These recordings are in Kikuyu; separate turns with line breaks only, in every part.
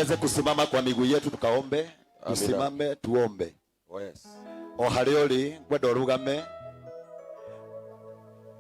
Tuweze kusimama kwa miguu yetu tukaombe.
Amina.
Tusimame tuombe.
Oh, yes.
O harĩa ũrĩ ngwenda ũrugame,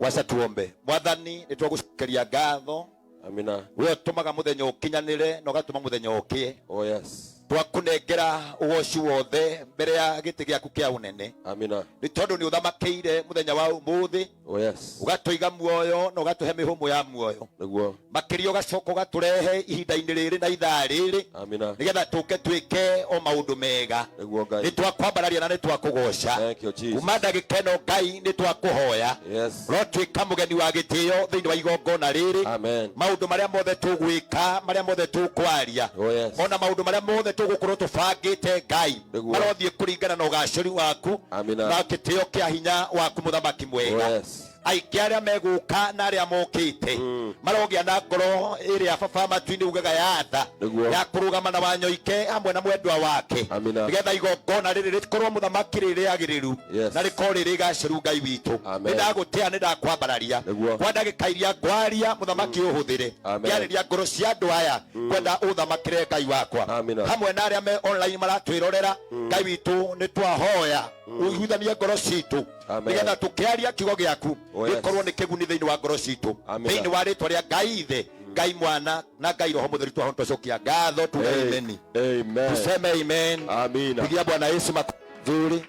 waca tuombe. Mwathani, nĩ twagũcokeria ngatho.
Amina.
We ũtũmaga mũthenya ũkinyanĩre na ũgatũma mũthenya ũkĩe.
Oh, yes.
Twakũnengera ũgoci wothe mbere ya gĩtĩ gĩaku kĩa ũnene.
Amina.
Nĩ tondũ nĩ ũthamakĩire mũthenya wa ũmũthĩ.
Oh, yes.
Ũgatũiga muoyo na ũgatũhe mĩhũmũ ya muoyo.
Nĩguo.
Makĩria ũgacoka ũgatũrehe ihinda-inĩ rĩrĩ na ithaa rĩrĩ.
Amina.
Nĩgetha tũke twĩke o maũndũ mega.
Nĩguo Ngai.
Nĩ twakwambararia na nĩ twakũgoca.
Thank you, Jesus.
Kuma ndagĩka ĩno Ngai nĩ twakũhoya.
Yes.
Ũrotuĩka mũgeni wa gĩtĩo thĩinĩ wa igongona rĩrĩ.
Amen.
Maũndũ marĩa mothe tũgwĩka, marĩa mothe tũkwaria,
Oh, yes.
ona maũndũ marĩa mothe tũgũkorwo tũbangĩte Ngai,
Nĩguo.
marothiĩ kũringana na ũgacĩru waku
Amina.
na gĩtĩo kĩa hinya waku mũthamaki mwega.
Oh, yes.
Aingĩ arĩa megũka na arĩa mokĩte marogĩa na ngoro ĩrĩa baba matu-inĩ ugaga ya tha
Nĩguo.
ya kũrũgama na Wanyoike hamwe na mwendwa wake.
Amina.
Nĩgetha igongona rĩrĩ rĩkorwo mũthamaki rĩ rĩagĩrĩru
Yes.
na rĩkorwo rĩ rĩgacĩru Ngai witũ.
Amen.
Nĩ ndagũtĩa, nĩ ndakwambararia.
Nĩguo.
Kwa ndagĩka iria ngwaria mũthamaki ũhũthĩre.
Amen.
Ngĩarĩria ngoro cia andũ aya ngwenda ũthamakĩre Ngai wakwa.
Amina.
Hamwe na arĩa me online maratwĩrorera Ngai witũ, nĩ twahoya ũiguithanie ngoro citũ
Amen.
nĩgetha tũkĩaria kiugo gĩaku
Oh, yes.
gĩkorwo nĩ kĩguni thĩinĩ wa ngoro citũ.
Amina.
Thĩinĩ wa rĩtwa rĩa Ngai Ithe, Ngai Mwana na Ngai Roho Mũtheru twahota twacokia ngatho tuge amen.
Amen.
Tuseme amen.
Amina.
Pigia Bwana Yesu makofi nzuri.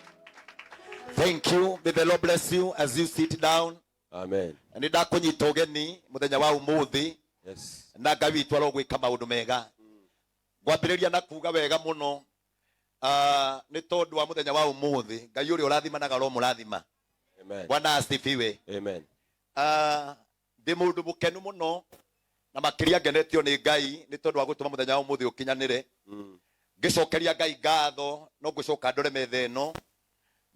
Thank you. May the Lord bless you as you sit down.
Amen.
Nĩ ndakũnyita ũgeni mũthenya wa ũmũthĩ.
Yes.
Na Ngai witũ arogwĩka maũndũ mega. Ngwambĩrĩria na kuga wega mũno, nĩ tondũ wa mũthenya wa ũmũthĩ Ngai ũrĩa ũrathimanaga aromũrathima.
Amen.
Bwana asifiwe.
Amen.
Ndĩ mũndũ mũkenu mũno na makĩria ngenetio nĩ Ngai nĩ tondũ wa gũtũma mũthenya wa ũmũthĩ ũkinyanĩre. Ngĩcokeria Ngai ngatho no ngũcoka ndore metha ĩno.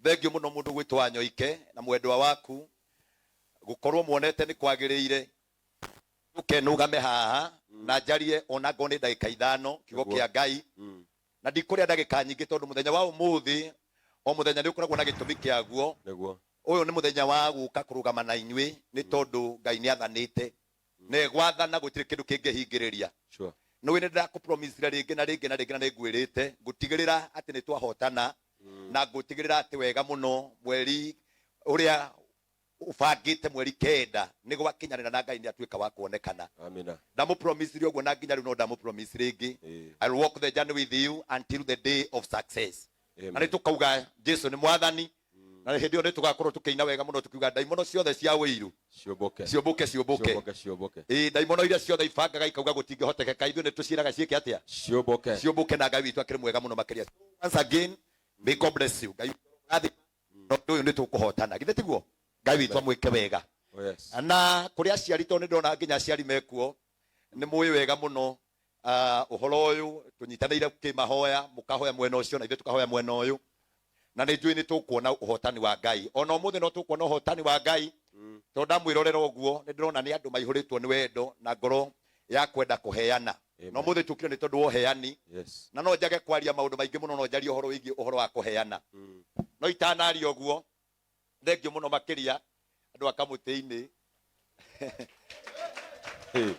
Thengiũ mũno mũndũ gwĩtwo Wanyoike na mwendwa waku gũkorwo muonete nĩ kwagĩrĩire ũke nũgame haha na njarie ona ngorwo nĩ ndagĩka 5 kiugo
Nĩguo.
kĩa Ngai. Na ndikũrĩa ndagĩka nyingĩ tondũ mũthenya wa ũmũthĩ o mũthenya nĩ ũkoragwo na gĩtũmi kĩaguo.
Nĩguo.
Ũyũ nĩ mũthenya wa gũka kũrũgama na inyuĩ nĩ tondũ Ngai nĩ athanĩte na egwathana gũtirĩ kĩndũ kĩngĩhingĩrĩria.
Sure.
Nĩũĩ nĩ ndĩrakũpromisire rĩngĩ na rĩngĩ na rĩngĩ na nĩ ngwĩrĩte ngũtigĩrĩra atĩ nĩ twahotana na ngũtigĩrĩra atĩ wega mũno mweri ũrĩa ũbangĩte mweri 9 nĩ gwakinyanĩra na Ngai nĩ atuĩka wa kuonekana.
Amina.
Ndamũpromisire ũguo na nginya rĩu no ndamũpromise rĩngĩ. I'll walk the journey with you until the day of success.
Amen.
Na nĩ tũkauga Jesu nĩ mwathani. Na hĩndĩ ĩyo nĩ tũgakorwo tũkĩina wega mũno tũkiuga ndaimono ciothe cia ũiru
ciũmbũke.
Ciũmbũke, ciũmbũke.
Ciũmbũke, ciũmbũke.
Ĩĩ, ndaimono iria ciothe ibangaga ikauga gũtingĩhotekeka, ithuĩ nĩ tũciĩraga ciĩke atĩa?
Ciũmbũke.
Ciũmbũke, na Ngai witũ akĩrĩ mwega mũno makĩria. Once again, may God bless you. Ngai witũ aromũrathima. Na ũndũ ũyũ nĩ tũkũhotana. Githĩ tiguo? Ngai witũ amwĩke wega.
Oh, yes.
Na kũrĩ aciari, tondũ nĩ ndona nginya aciari mekuo, nĩ mũĩ wega mũno ũhoro ũyũ tũnyitanĩire kĩmahoya, mũkahoya mwena ũcio na ithuĩ tũkahoya mwena ũyũ, na nĩ njũĩ nĩ tũkuona ũhotani wa Ngai. Ona ũmũthĩ no tũkuona ũhotani wa Ngai, tondũ ndamwĩrorera ũguo nĩ ndĩrona nĩ andũ maihũrĩtwo nĩ wendo na ngoro ya kwenda kũheana.
Amen.
Na ũmũthĩ tũkire nĩ tondũ wa ũheani.
Yes.
Na no njage kwaria maũndũ maingĩ mũno, no njarie ũhoro wĩgiĩ ũhoro wa kũheana. No itanaria ũguo, thengiũ mũno makĩria andũ a kamũtĩ-inĩ.
Hey.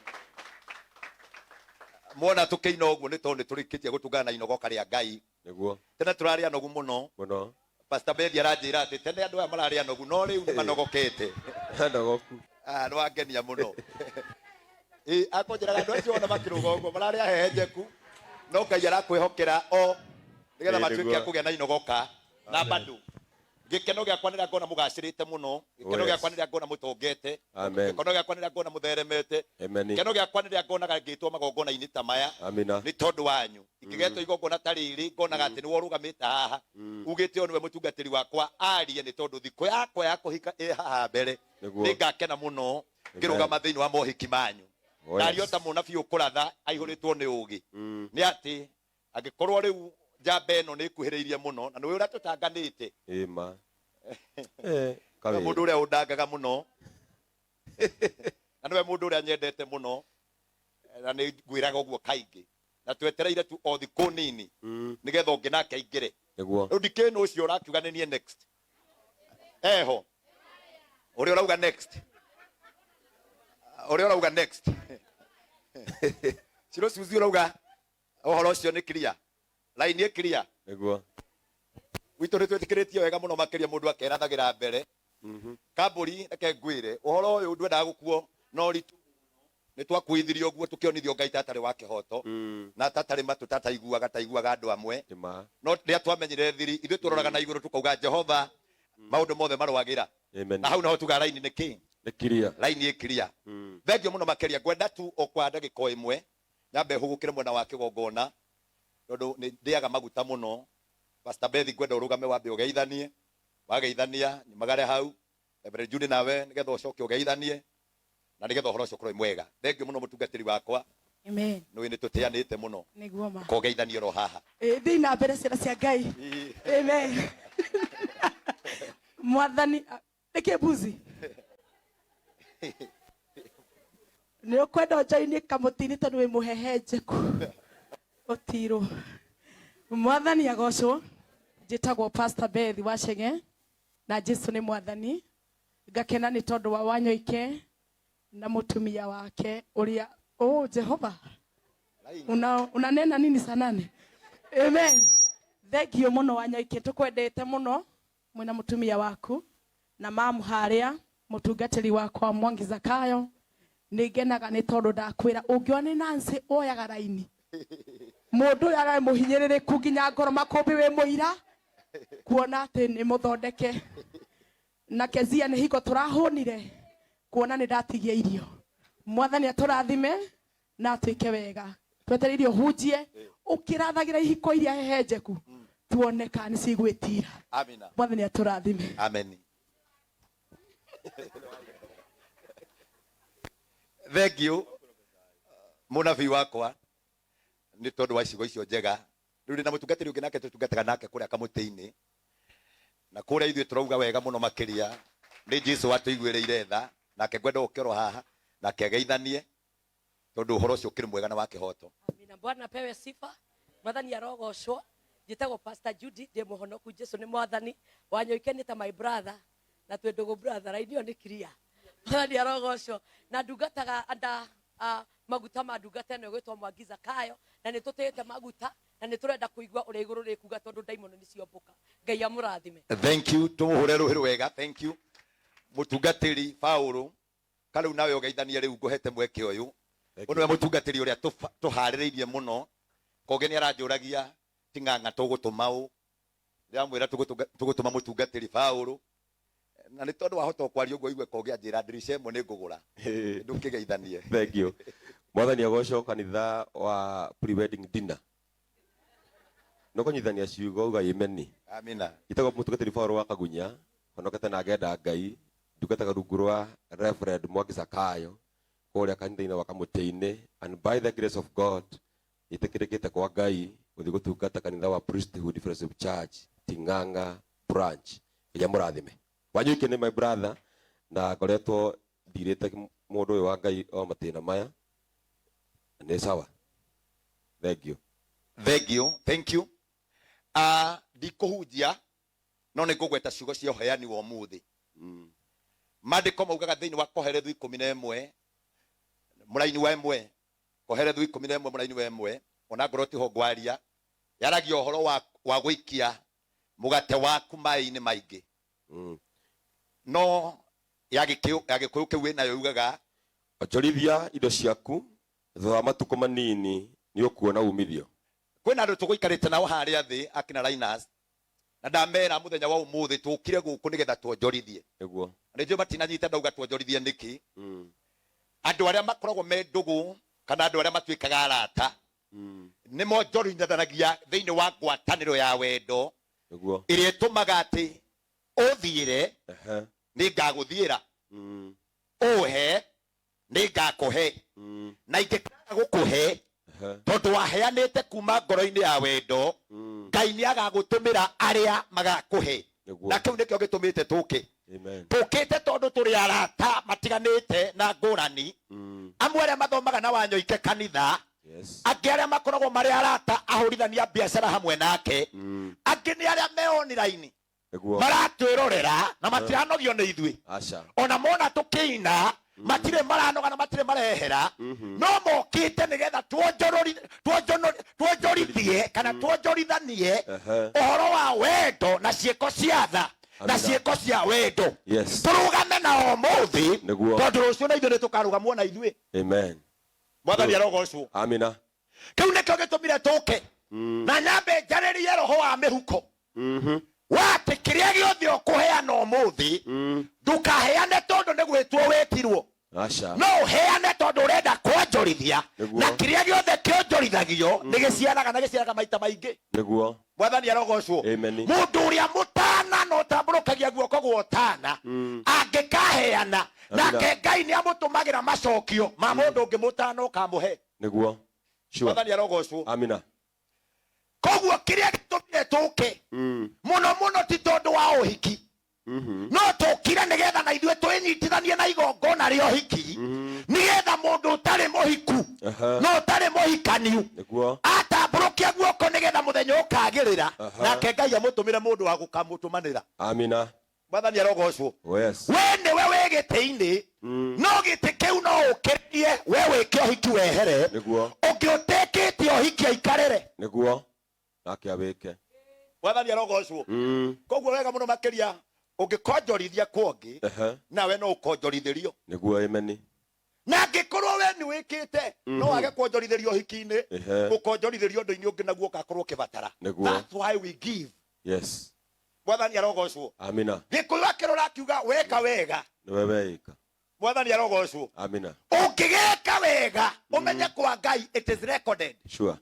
Mwona tũkĩina ũguo nĩ tondũ nĩ tũrĩkĩtie gũtungana na inogoka rĩa Ngai.
Nĩguo.
Tene tũrarĩ anogu mũno.
Mũno.
Pastor Bethi aranjĩra atĩ tene andũ aya mararĩ anogu no rĩu nĩ manogokete.
Anogoku.
Nĩ wangenia mũno. Ĩ, akũnjĩraga andũ acio ona makĩrũga ũguo mararĩ ahehenjeku no Ngai arakwĩhokera o nĩgetha
Ĩ,
matuĩke a
nĩguo.
kũgĩa na inogoka. Na
Amen.
bado gĩkeno gĩakwa nĩrĩa ngona mũgacĩrĩte mũno, gĩkeno
Oh, yes.
gĩakwa nĩrĩa ngona mũtongete,
Amen.
gĩkeno gĩakwa nĩrĩa ngona mũtheremete,
Amen.
gĩkeno gĩakwa nĩrĩa ngonaga ngĩtwo magongona-inĩ ta maya.
Amina.
Nĩ tondũ wanyu. Ingĩgetwo igongona ta rĩrĩ ngonaga atĩ nĩwe ũrũgamĩte haha ugĩte ũyũ nĩwe mũtungatĩri wakwa arie, nĩ tondũ thikũ yakwa ya kũhika ĩ haha mbere.
Nĩguo.
Nĩngakena mũno ngĩrũgama thĩinĩ wa mohiki manyu.
Oh,
Ndario
yes.
ta mũnabii ũkũratha aihũrĩtwo nĩ ũgĩ. Nĩ atĩ angĩkorwo rĩu njamba ĩno nĩ ĩkuhĩrĩirie mũno na nĩwe ũrĩa tũtanganĩte.
Ĩma.
Nĩwe
Kawĩra.
mũndũ ũrĩa ũndangaga mũno. Na nĩwe mũndũ ũrĩa nyendete mũno. Na nĩ ngwĩraga ũguo kaingĩ. Na twetereire tu o thikũ nini. Nĩgetha ũngĩ nake aingĩre.
Nĩguo.
Rĩu ndikĩũĩ nũ ũcio ũrakiuga nĩ niĩ next. Eho. Ũrĩa ũrauga next. Ũrĩa ũrauga next. Ciro Suzy ũrauga. Ũhoro ũcio nĩ clear, raini ĩ clear.
Nĩguo.
Gwitũ nĩ twĩtĩkĩrĩtio wega mũno makĩria mũndũ akerathagĩra mbere. Kambũri, reke ngwĩre ũhoro ũyũ ndwendaga gũkuo na ũritũ. Nĩ twakuithirio ũguo tũkĩonithio Ngai tatarĩ wa kĩhoto na tatarĩ matũ, tataiguaga taiguaga andũ amwe.
Nĩma.
No rĩrĩa twamenyire thiri, ithuĩ tũroraga na igũrũ tũkauga, Jehova, maũndũ mothe marwagĩra.
Amen.
Na hau naho tuga raini nĩ kĩ?
Nĩ clear.
Raini ĩ clear. Thengiũ mũno makĩria. Ngwenda tu o kwa ndagĩka o ĩmwe nyambe hũgũkĩre mwena wa kĩgongona tondũ nĩ ndĩaga maguta mũno. Pastor Beth, ngwenda ũrũgame wambe ũgeithanie. Wageithania, nyumagare hau. Reverend Judy, nawe nĩgetha ũcoke ũgeithanie na nĩgetha ũhoro ũcio ũkorwo wĩ mwega. Thengiũ mũno, mũtungatĩri wakwa.
Amen.
Nĩũĩ nĩ tũtĩanĩte mũno.
Nĩguo ma.
Kogeithanie oro haha.
Thiĩ na mbere, ciana cia Ngai. Amen. Mwathani nĩkĩ mbuzi nĩ ũkwenda ũnjoinie kamũtĩ-inĩ tondũ wĩ mũhehenjeku ũtirwo. Mwathani agocwo. Njĩtagwo Pastor Beth Wachenge na Jesu nĩ mwathani. Ngakena nĩ tondũ wa Wanyoike na mũtumia wake ũrĩa, oh Jehova, unanena nini sanane. Amen. Thank you mũno, Wanyoike, tũkwendete mũno mwĩna mũtumia waku na mamu harĩa, mũtungatĩri wakwa Mwangi Zakayo. Nĩ ngenaga nĩ tondũ ndakwĩra ũngĩona nĩ Nancy oyaga raini, mũndũ ũyũ ararĩ mũhinyĩrĩrĩku nginya ngoro. Makũmbĩ wĩ mũira kuona atĩ nĩ mũthondeke na Kezia nĩ hingo tũrahũnire kuona nĩ ndatigia irio. Mwathani atũrathime na atwĩke wega. Twetereire ũhunjie ũkĩrathagĩra ihiko iria hehenjeku, tuone kana nĩ cigwĩtira.
Amina.
Mwathani atũrathime.
Amen. Thank you, mũnabii wakwa, nĩ tondũ wa ciugo icio njega. Rĩu ndĩ na mũtungatĩri ũngĩ nake tũtungataga nake kũrĩa kamũtĩ-inĩ na kũrĩa ithuĩ tũrauga wega mũno makĩria nĩ Jesu watũiguĩrĩire tha. Nake ngwenda ũke oro haha nake ageithanie tondũ ũhoro ũcio ũkĩrĩ mwega na wa kĩhoto.
Amina. Bwana apewe sifa. Mwathani arogocwo. Njĩtagwo Pastor Judy, ndĩ mũhonoku, Jesu nĩ mwathani. Wanyoike nĩ ta my brother na twĩ ndũgũ, brother, raini ĩyo nĩ clear. Mwathani arogocwo. Na ndungataga anda maguta ma ndungata ĩno ĩgwĩtwo Mwangi Zakayo, na nĩ tũtĩĩte maguta na nĩ tũrenda kũigua ũrĩa igũrũ rĩkuga tondũ ndaimono nĩ ciombũka. Ngai amũrathime.
Thank you. Tũmũhũre rũhĩ rwega. Thank you, mũtungatĩri Paulo. Karĩu nawe ũgeithanie rĩu ngũhete mweke ũyũ. Ũyũ nĩwe mũtungatĩri ũrĩa tũharĩrĩirie mũno. Koge nĩ aranjũragia ting'ang'a tũgũtũma ũ. Ndĩramwĩra tũgũtũma mũtungatĩri Paulo na nĩ tondũ wahota kwaria ũguo igue koge anjĩra ndirica ĩmwe nĩ ngũgũra. Ndũkĩgeithanie.
Thank you. Mwathani agocwo. Kanitha wa pre-wedding dinner no kũnyitithania ciugo uga imeni.
Amina.
Itagwo mũtungatĩri Paul wa Kagunya, honokete na ngenda Ngai. Ndungataga rungu rwa Reverend Mwangi Zakayo kũrĩa kanitha-inĩ wa Kamũtĩ-inĩ, and by the grace of God ĩtĩkĩrĩkĩte kwa Ngai gũthiĩ gũtungata kanitha wa Priesthood Fellowship Church, Ting'ang'a branch. Ngai amũrathime. Wanyoike nĩ my brother na ngoretwo ndirĩte mũndũ ũyũ wa Ngai o matĩna maya nĩ sawa. Thank you.
Thank you, thank you. Ndikũhunjia no nĩ ngũgweta ciugo cia ũheani wa ũmũthĩ. Maandĩko maugaga thĩinĩ wa Koherethu 11 mũraini wa 1, Koherethu 11 mũraini wa 1, ona ngorwo tiho ngwaria, yaragia ũhoro wa gũikia mũgate waku maĩ-inĩ maingĩ. No ya Gĩkũyũ kĩu wĩnayo yugaga
Onjorithia indo ciaku, thutha wa matukũ manini nĩ ũkuona umithio.
Kwĩna andũ tũgũikarĩte nao harĩa thĩ akina Linus, na ndamera mũthenya wa ũmũthĩ tũkire gũkũ nĩgetha tuonjorithie. Nĩ njũĩ matinanyita ndauga tuonjorithie nĩkĩ. Andũ arĩa makoragwo me ndũgũ kana andũ arĩa matuĩkaga arata nĩ monjorithanagia thĩinĩ wa ngwatanĩro ya wendo ĩrĩa ĩtũmaga atĩ ũthiĩre nĩ ngagũthiĩra, ũhe nĩ ngakũhe, na ingĩkaga gũkũhe tondũ waheanĩte kuma ngoro-inĩ ya wendo, Ngai nĩ agagũtũmĩra arĩa magakũhe. Na kĩu nĩkĩo gĩtũmĩte tũke. Tũkĩte tondũ tũrĩ arata matiganĩte na ngũrani, amwe arĩa mathomaga na Wanyoike kanitha, angĩ arĩa makoragwo marĩ arata ahũrithania biacara hamwe nake, angĩ nĩ arĩa me online maratwĩrorera na matiranogio nĩ ithuĩ.
Aca.
Ona mona tũkĩina. Matirĩ maranoga na matirĩ marehera, no mokĩte nĩgetha tuonjorithie kana tuonjorithanie ũhoro wa wendo na ciĩko cia tha na
Amina.
ciĩko cia wendo. Tũrũgame na ũmũthĩ, tondũ rũciũ na ithuĩ nĩ tũkarũgamwo na ithuĩ.
Amen.
Mwathani arogocwo.
Amina.
Kĩu nĩkĩo gĩtũmire tũke na nyambe njarĩrie roho wa mĩhuko wa atĩ kĩrĩa gĩothe ũkũheana ũmũthĩ, ndũkaheane tondũ nĩ gwĩtwo wĩtirwo.
Aca.
No ũheane tondũ ũrenda kwonjorithia, na kĩrĩa gĩothe kĩonjorithagio nĩ gĩciaraga, na gĩciaraga maita maingĩ. Mwathani arogocwo.
Amen.
Mũndũ ũrĩa mũtana na ũtambũrũkagia guoko gwa ũtana angĩkaheana, nake Ngai nĩ amũtũmagĩra macokio ma mũndũ ũngĩ mũtana ũkamũhe.
Nĩguo. Sure.
Mwathani arogocwo.
Amina.
Koguo kĩrĩa gĩtũmire tũke mũno mũno ti tondũ wa ũhiki, no tũkire nĩgetha na ithuĩ twĩnyitithanie na igongona rĩa ũhiki, nĩgetha mũndũ ũtarĩ mũhiku no ũtarĩ mũhikaniu atambũrũkia guoko nĩgetha mũthenya ũkagĩrĩra, nake Ngai amũtũmĩre mũndũ wa gũkamũtũmanĩra.
Amina.
Mwathani arogocwo.
Yes.
We nĩwe wĩ gĩtĩ-inĩ, no gĩtĩ kĩu no ũkĩrĩrie we wĩke ũhiki wehere. Ũngĩ ũtĩkĩte ũhiki aikarĩre.
Nĩguo. Nake awĩke.
Mwathani arogocwo. Koguo wega mũno makĩria ũngĩkonjorithia kwongĩ, nawe no ũkonjorithĩrio.
Nĩguo. Amen.
Na angĩkorwo we nĩ wĩkĩte, no wage kuonjorithĩrio ũhiki-inĩ, ũkonjorithĩrio ũndũ-inĩ ũngĩ naguo ũgakorwo ũkĩbatara. That's why we give.
Yes.
Mwathani arogocwo.
Amina.
Gĩkũyũ akĩrora akiuga weka wega,
Nĩwe weĩka.
Mwathani arogocwo.
Amina.
Ũngĩgeka wega, ũmenye kwa Ngai it is recorded.
Sure.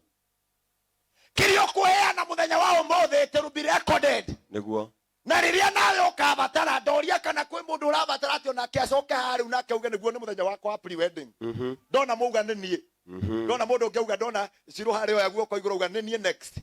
Kĩrĩa ũkũheana mũthenya wa ũmũthĩ, it will be recorded.
Nĩguo.
Na rĩrĩa nawe ũkabatara, ndoria kana kwĩ mũndũ ũrabatara atĩ onake acoke haha rĩu nake auge nĩguo nĩ mũthenya wakwa wa pre-wedding. Ndona mauga nĩ niĩ. Ndona mũndũ ũngĩ auga, ndona Cirũ harĩa oya guoko igũrũ auga nĩ niĩ next.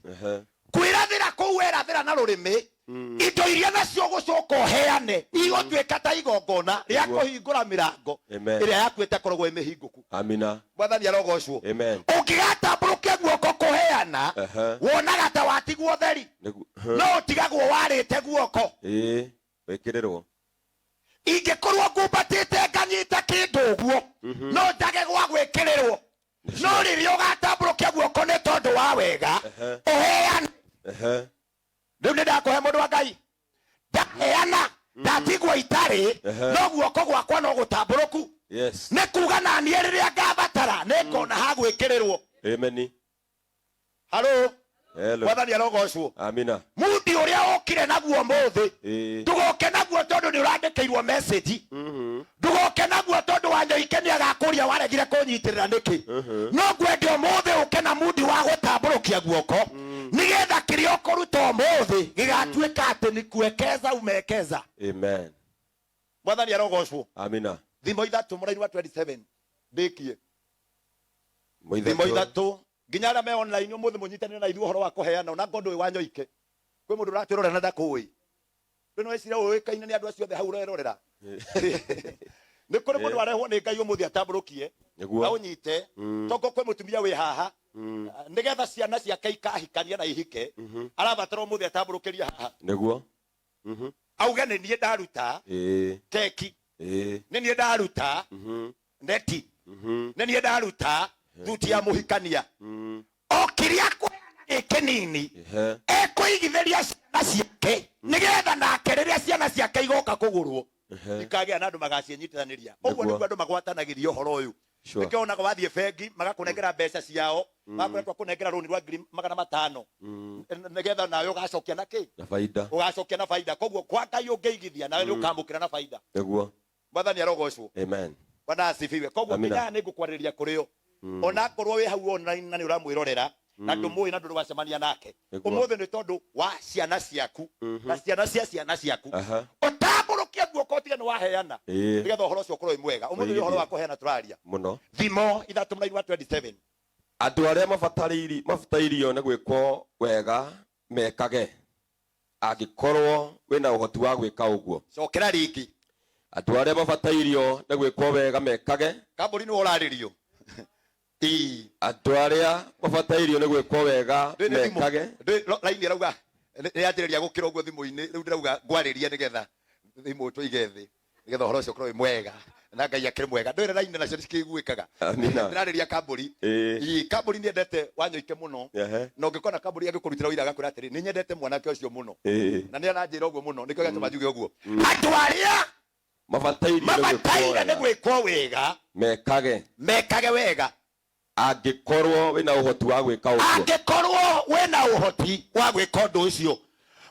Kwĩrathĩra kũu werathĩra na rũrĩmĩ, indo iria nacio ũgũcoka ũheane igũtuĩka ta igongona rĩa kũhingũra mĩrango
Amen.
ĩrĩa yaku ĩtakoragwo ĩ mĩhingũku.
Amina.
Mwathani arogocwo.
Amen.
Ũngĩgatambũrũkia guoko kũheana, wonaga ta watigwo theri, no ũtigagwo warĩte guoko.
Ĩĩ. Wĩkĩrĩrwo.
Ingĩkorwo ngumbatĩte nganyita kĩndũ ũguo, no njage gwa gwĩkĩrĩrwo, no rĩrĩa ũgatambũrũkia guoko nĩ tondũ wa wega ũheane. Rĩu nĩ ndakũhe, mũndũ wa Ngai, ndaheana ndatigwo itarĩ, no guoko gwakwa no gũtambũrũku.
Yes.
Nĩ kuga na niĩ rĩrĩa ngabatara nĩ ngona ha gwĩkĩrĩrwo.
Amen.
Halo.
Hello.
Mwathani arogocwo.
Amina.
Mundi ũrĩa ũkire naguo mũthĩ, ndũgoke naguo tondũ nĩ ũrandĩkĩirwo message, ndũgoke naguo tondũ Wanyoike nĩ agakũria waregire kũnyitĩrĩra nĩkĩ. No ngwende ũmũthĩ ũke na mundi wa gũtambũrũkia guoko, nĩgetha kĩrĩa ũkũruta ũmũthĩ gĩgatuĩka atĩ nĩ kuekeza umekeza.
Amen.
Mwathani arogocwo.
Amina.
Thimo 3 mũraini wa 27 ndĩkie. Thimo 3, nginya arĩa me online ũmũthĩ mũnyitanĩre na ithuĩ ũhoro wa kũheana, ona ngorwo ndũĩ Wanyoike, kwĩ mũndũ ũratwĩrorera na ndakũĩ. Rĩu nĩ weciria ũĩkaine nĩ andũ acio othe hau ũrerorera. Nĩ kũrĩ mũndũ arehwo nĩ Ngai ũmũthĩ atambũrũkie na ũnyite, tondũ kwĩ mũtumia wĩ haha, nĩgetha ciana ciake ikahikania na ihike, arabatara ũmũthĩ atambũrũkĩrie haha.
Nĩguo.
Auge nĩ niĩ ndaruta keki, nĩ niĩ ndaruta neti, nĩ niĩ ndaruta thuti ya mũhikania. O kĩrĩa kũheana gĩ kĩnini, ekũigithĩria ciana ciake, nĩgetha nake rĩrĩa ciana ciake igoka kũgũrwo, ikagĩa na andũ magaciĩnyitithanĩria. Ũguo nĩguo andũ magwatanagĩria ũhoro ũyũ. Nĩkĩo onaga wathiĩ bengi magakũnengera mbeca ciao, magakwĩra twakũnengera rũni rwa 500,000, nĩgetha nawe ũgacokia na kĩ?
Na baida.
Ũgacokia na baida. Koguo kwa Ngai ũngĩigithia nawe nĩ ũkamũkĩra na baida.
Nĩguo.
Mwathani arogocwo.
Amen.
Bwana asifiwe. Koguo
Amina.
nginya nĩ ngũkwarĩrĩria kũrĩ o, onakorwo wĩ hau online na nĩ ũramwĩrorera na ndũmũĩ na ndũrĩ wacemania nake, ũmũthĩ nĩ tondũ wa ciana ciaku na ciana cia ciana ciaku, ũtambũrũkie guoko ũtige nĩ waheana, nĩgetha ũhoro ũcio ũkorwo wĩ mwega. Ũmũthĩ nĩ ũhoro wa kũheana tũraria.
Mũno.
Thimo 3 mũraini wa 27.
Andũ arĩa mabatairio nĩ gwĩkwo wega mekage, angĩkorwo wĩna ũhoti wa gwĩka ũguo.
Cokera rĩngĩ.
Andũ arĩa mabatairio nĩ gwĩkwo wega mekage.
Kambũri nĩwe ũrarĩrio. Ĩĩ.
Andũ arĩa mabatairio nĩ gwĩkwo wega
Ndĩ nĩ thimũ.
mekage.
Ndĩ raini ĩrauga nĩ yanjĩrĩria gũkĩra ũguo thimũ-inĩ, rĩu ndĩrauga ngwarĩrie nĩgetha thimũ tũige thĩ. Nĩgetha ũhoro ũcio ũkorwo wĩ mwega na Ngai akĩrĩ mwega. Ndwĩre raini nacio nĩcikĩiguĩkaga.
Amina.
Ndĩrarĩria kambũri.
Ĩĩ.
Ii, kambũri nĩendete Wanyoike mũno.
Ehe.
Na ũngĩkona kambũri agĩkũrutĩra ũira agakwĩra atĩrĩ, nĩnyendete mwanake ũcio mũno.
Ĩĩ.
Na nĩ aranjĩra ũguo mũno, nĩkĩo gĩatũma njuge ũguo. Andũ arĩa
Mabataire nĩ gwĩkwo
mabataire nĩ
wega.
gwĩkwo wega
Mekage.
Mekage wega.
Angĩkorwo wĩna ũhoti wa gwĩka ũguo.
Angĩkorwo wĩna ũhoti wa gwĩka ũndũ ũcio,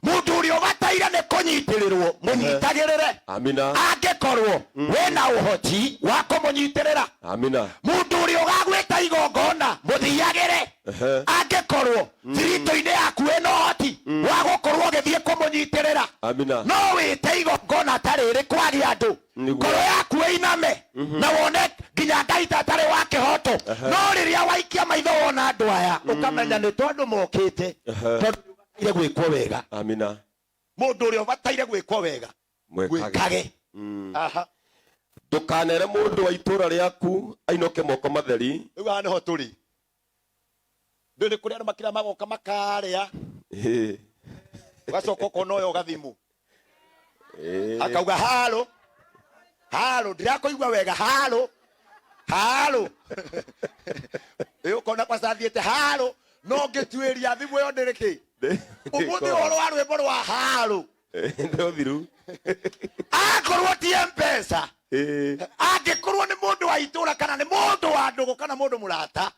mũndũ ũrĩa ũbataire nĩ kũnyitĩrĩrwo mũnyitagĩrĩre.
Amina.
Angĩkorwo wĩna ũhoti wa kũmũnyitĩrĩra.
Amina.
Mũndũ ũrĩa ũgagwĩta igongona mũthiagĩre. Angĩkorwo thiritũ-inĩ yaku wĩna ũhoti wa gũkorwo ũgĩthiĩ kũmũnyitĩrĩra.
Amina.
No wĩte igongona ta rĩrĩ kwagĩa andũ,
Nĩguo.
ngoro yaku ĩiname na wone nginya Ngai ta atarĩ wa kĩhoto, no rĩrĩa waikia maitho wona andũ aya ũkamenya nĩ tondũ mokĩte, tondũ nĩ ũbataire gwĩkwo wega.
Amina.
Mũndũ ũrĩa ũbataire gwĩkwo wega
Mwekage.
gwĩkage. Aha.
Ndũkanere mũndũ wa itũra rĩaku ainũke moko matheri.
Rĩu haha nĩho tũrĩ. Ndũĩ nĩ kũrĩ andũ makira magoka makarĩa,
Ĩĩ.
ũgacoka ũkona ũyũ ũgathimũ
Ĩĩ.
Akauga halo halo, ndirakũigua wega, halo halo. Ĩ ũkona kwaca athiĩte halo, no ngĩtuĩria thimũ ĩyo ndĩrĩ kĩ ũmũthĩ ũhoro wa rwĩmbo rwa halo.
Nĩ ũthiru.
Akorwo ti Mpesa,
Ĩĩ.
angĩkorwo nĩ mũndũ wa itũra kana nĩ mũndũ wa ndũgũ kana mũndũ mũrata,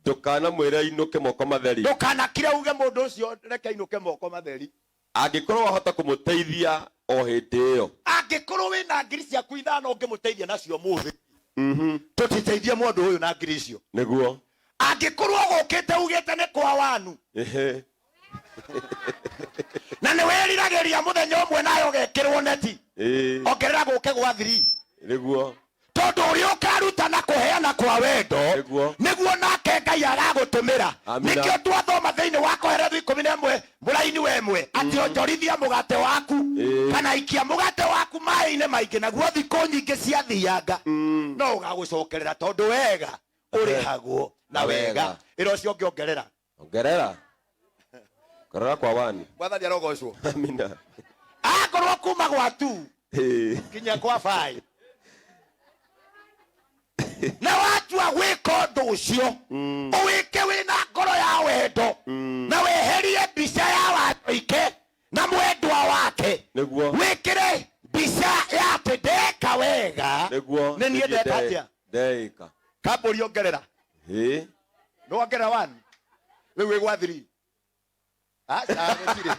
Ndũkanamwĩre ainũke moko matheri.
Ndũkanakire uge mũndũ ũcio reke ainũke moko matheri.
Angĩkorwo wahota kũmũteithia o hĩndĩ ĩyo.
Angĩkorwo wĩna ngiri ciaku 5 ũngĩmũteithia nacio mũthĩ, tũtiteithie mũndũ ũyũ na ngiri icio.
Nĩguo.
Angĩkorwo ũgũkĩte ugĩte nĩ kwa wanu,
Ehe.
Na nĩ wĩriragĩria mũthenya ũmwe nawe ũgekĩrwo neti,
Ĩĩ.
Ongerera gũke gwa 3.
Nĩguo.
Tondũ ũrĩa ũkaruta na kũheana kwa wendo,
Nĩguo.
Nĩguo nake Ngai aragũtũmĩra.
Amina.
Nĩkĩo twathoma thĩinĩ wa Koherethu 11 mũraini wa 1 atĩ onjorithia mũgate waku,
Ĩĩ.
kana ikia mũgate waku maĩ-inĩ maingĩ, naguo thikũ nyingĩ ciathianga no ũgagũcokerera, tondũ wega ũrĩhagwo na
Na
wega.
wega.
Ĩra ũcio ũngĩ ongerera.
Ongerera. Ongerera kwa wani.
Mwathani arogocwo.
Amina.
Akorwo kuma gwa tu
Ĩĩ.
Kinya kwa 5 na watua gwĩka ũndũ ũcio, ũwĩke wĩna ngoro ya wendo na weherie mbica ya Wanyoike na mwendwa wake,
Nĩguo.
Wĩkĩre mbica ya atĩ ndeka wega.
Nĩguo.
Nĩ niĩ ndeka atĩa?
Ndeĩka.
Kambũri ongerera.
Ĩĩ.
Nĩ wongerera 1, rĩu wĩ gwa 3. Aca, gũtirĩ.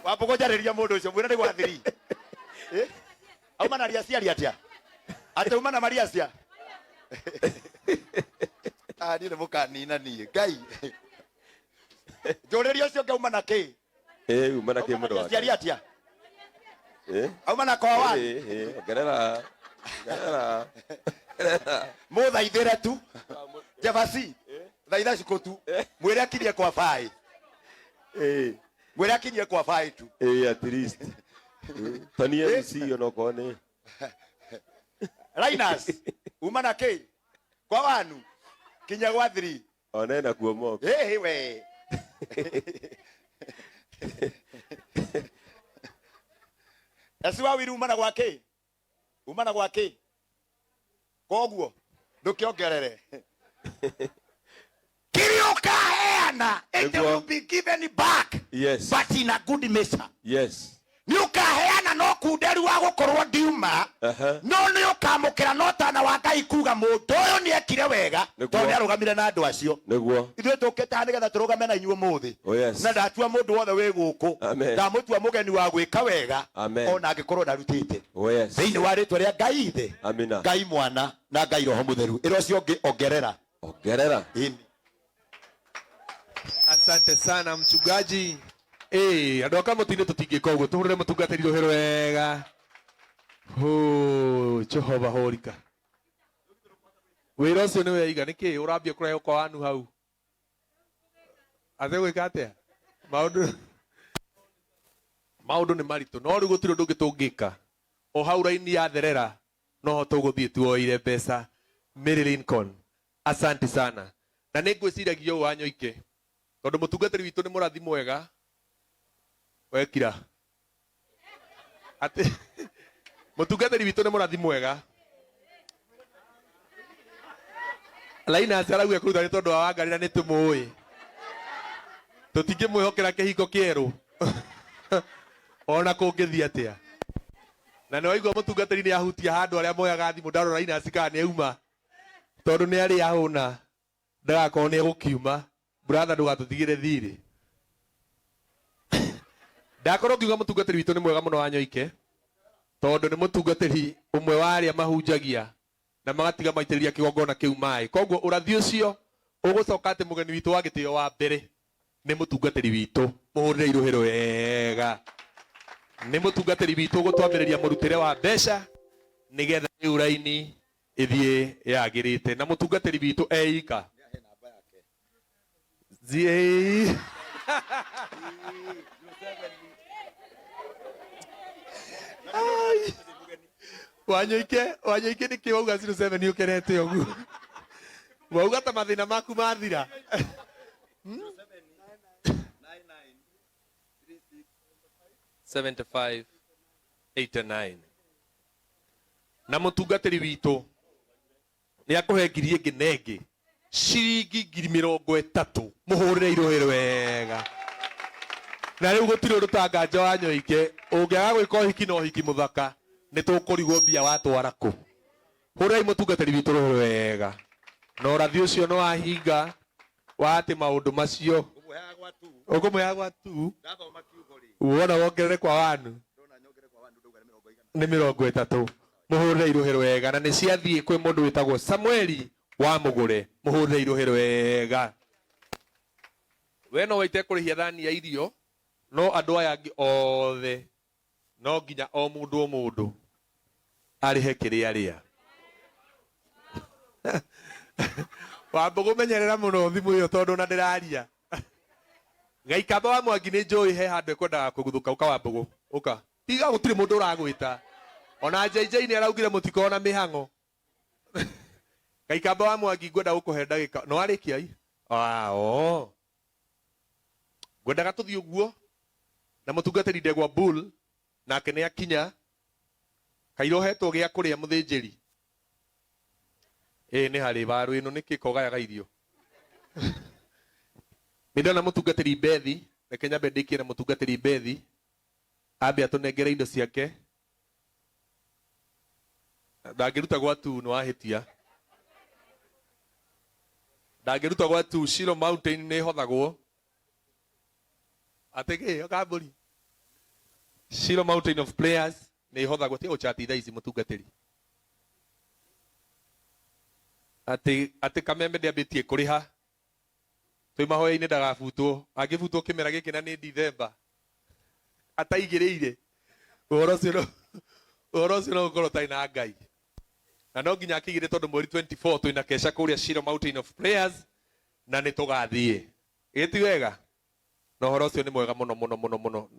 Wamba kũnjarĩria mũndũ ũcio, mwĩre nĩ gwa 3. Eh? Auma na riaciari atĩa? Atĩ uma na mariacia? Ah, niĩ nĩ mũkanina niĩ. Ngai. Njũrĩria ũcio ũngĩ auma na kĩ?
Ĩĩ, uma na kĩ
Auma na
mũndũ wake?
riaciari atĩa?
Ĩĩ.
Auma na kwa 1.
Ĩĩ, ĩĩ, ongerera. Ongerera.
Mũthaithĩre tu. Jabasi. Thaitha cikũ tu. Mwĩre akinyie kwa 5.
Ĩĩ.
Mwĩre akinyie kwa 5 tu.
Ĩĩ, at least. Tani MC onokorwo nĩ.
Linus, uma na kĩ? Kwa wanu. Kinya gwa 3.
Ona ena kuo moko.
Ĩĩ we. Eci wa wiru uma na gwa kĩ? Uma na gwa kĩ? Koguo ndũkĩongerere. Kĩrĩa ũkaheana, it
Nĩguo.
will be given back.
Yes.
But in a good measure.
Yes.
Nĩ ũkaheana no kunderu wa gũkorwo ndiuma,
Aha.
no nĩ ũkamũkĩra no tana wa Ngai kuga mũndũ ũyũ nĩ ekire wega,
Nĩguo.
tondũ nĩ arũgamire na andũ acio.
Nĩguo.
Ithuĩ tũkĩte haha nĩgetha tũrũgame na inyuĩ ũmũthĩ.
Oh, yes.
Na ndatua mũndũ wothe wĩ gũkũ,
Amen.
ndamũtua mũgeni wa gwĩka wega,
Amen.
ona angĩkorwo ndarutĩte.
Oh, yes.
Thĩinĩ wa rĩtwa rĩa Ngai Ithe,
Amina.
Ngai Mwana na Ngai Roho Mũtheru. Ĩra ũcio ũngĩ ongerera.
Ongerera.
Ĩni.
Asante sana mchungaji. Eh, andũ a Kamũtĩ-inĩ tũtingĩka ũguo, tũhũrĩre mũtungatĩri rũhĩ rwega. Hũ, Jehova hũrika. Wĩra ũcio nĩ weiga, nĩkĩ ũrambia kũrehe kwa wanu hau? Ate gwĩka atĩa? Maũndũ maũndũ nĩ maritũ, no rĩu gũtirĩ ũndũ ũngĩ tũngĩka. O hau raini yatherera, no ho tũgũthiĩ tuoire mbeca. Mary Lincoln, asante sana. Na nĩ ngwĩciragia ũũ Wanyoike, tondũ mũtungatĩri witũ nĩ mũrathi mwega. Wekira. Atä må tungatä ri witå nä må rathi mwega. Laina arauga kå ruta nä tondå wa Wangarĩ na nä tå må ä tå tingä mwä hokera kä hiko kä erå ona kå ngä thiä atä a. Na nä waigua må tungatä ri nä ahutia handå arä a moyaga thimå ndarora Linus kana nä auma tondå nä arä ahåna ndagakorwo nä egå kiuma. Brother, ndågatå tigä re thirä. Ndakorwo ngiuga må tungatä ri witå nä mwega må no wa Nyoike tondå nä må tungatä ri å mwe wa arä a mahunjagia na magatiga maitĩrĩria kĩgongona kĩu maĩ. Koguo ũrathi ũcio ũgũcoka atĩ mũgeni witũ wa gĩtĩo wa mbere nĩ mũtungatĩri witũ, mũhũrĩre irũhĩro wega. Nĩ mũtungatĩri witũ ũgũtwambĩrĩria mũrutĩre wa mbeca nĩgetha rĩu raini ĩthiĩ yagĩrĩte. Na mũtungatĩri witũ eika Zie. Ai. Wanyoike, Wanyoike nä wauga 07 ukenete ũguo. Wauga ta mathĩna maku mathira. 75 89. Na mũtungatĩri witũ nĩ akũhe ngiri ĩngĩ na ĩngĩ ciringi 30,000 mũhũrĩre irũhĩ wega. Na rĩu gũtirĩ ũndũ ta Nganja wa Nyoike ũngĩaga gwĩka ũhiki na ũhiki mũthaka nĩ tũkũrigwo mbia watwara kũ. Hũrĩrai mũtungatĩri witũ rũhĩ wega. Na ũrathi ũcio nĩ wahinga wa atĩ maũndũ macio ũkũmũheaga gwa tu wona wongerere kwa wanu nĩ 30. Mũhũrĩre irũhĩ wega. Na nĩ ciathiĩ kwĩ mũndũ wĩtagwo Samueli wa Mũgũre, mũhũrĩre irũhĩ wega. We no waite kũrĩhia thani ya irio, no andũ aya angĩ othe no nginya o mũndũ o mũndũ arĩhe kĩrĩa arĩa. Wambũgũ menyerera mũno thimũ ĩyo tondũ na ndĩraria. Gaikamba wa Mwangi nĩ njũĩ he handũ ekwendaga kũguthũka. Ũka Wambũgũ, ũka. Tiga gũtirĩ mũndũ ũragwĩta. Ona JJ nĩ araugire mũtikorwo na mĩhang'o. Gaikamba wa Mwangi ngwenda gũkũhe ndagĩka. No arĩkia i? Ah, oh. Ngwendaga tũthiĩ ũguo na mũtungatĩri Ndegwa Bull nake nĩ akinya. Kaira ũhetwo gĩa kũrĩa mũthĩnjĩri. Ĩ nĩ harĩ waru ĩno nĩkĩ kogayaga irio. Nĩ ndona mũtungatĩri Bethi, reke nyambe ndĩkie na mũtungatĩri Bethi. Ambe atũnengere indo ciake. Ndangĩruta gwa tu nĩ wahĩtia. Ndangĩruta gwa tu Shilo Mountain nĩ ĩhothagwo. Atĩ kĩ kambũri. Shilo Mountain of Players nĩ ĩhothagwo. Tiga gũchati thaa ici mũtungatĩri. Atĩ kameme ndĩambĩtie kũrĩha. Twĩ mahoya-inĩ ndagabutwo. Angĩbutwo kĩmera gĩkĩ na nĩ Dithemba. Ataigĩrĩire. Ũhoro ũcio no ũkorwo ũtarĩ na Ngai. Na no nginya akĩigĩre tondũ mweri 24 twĩna kesha kũrĩa Shilo Mountain of Prayers na nĩ tũgathiĩ. Ĩ ti wega? Na ũhoro ũcio nĩ mwega mũno mũno mũno mũno.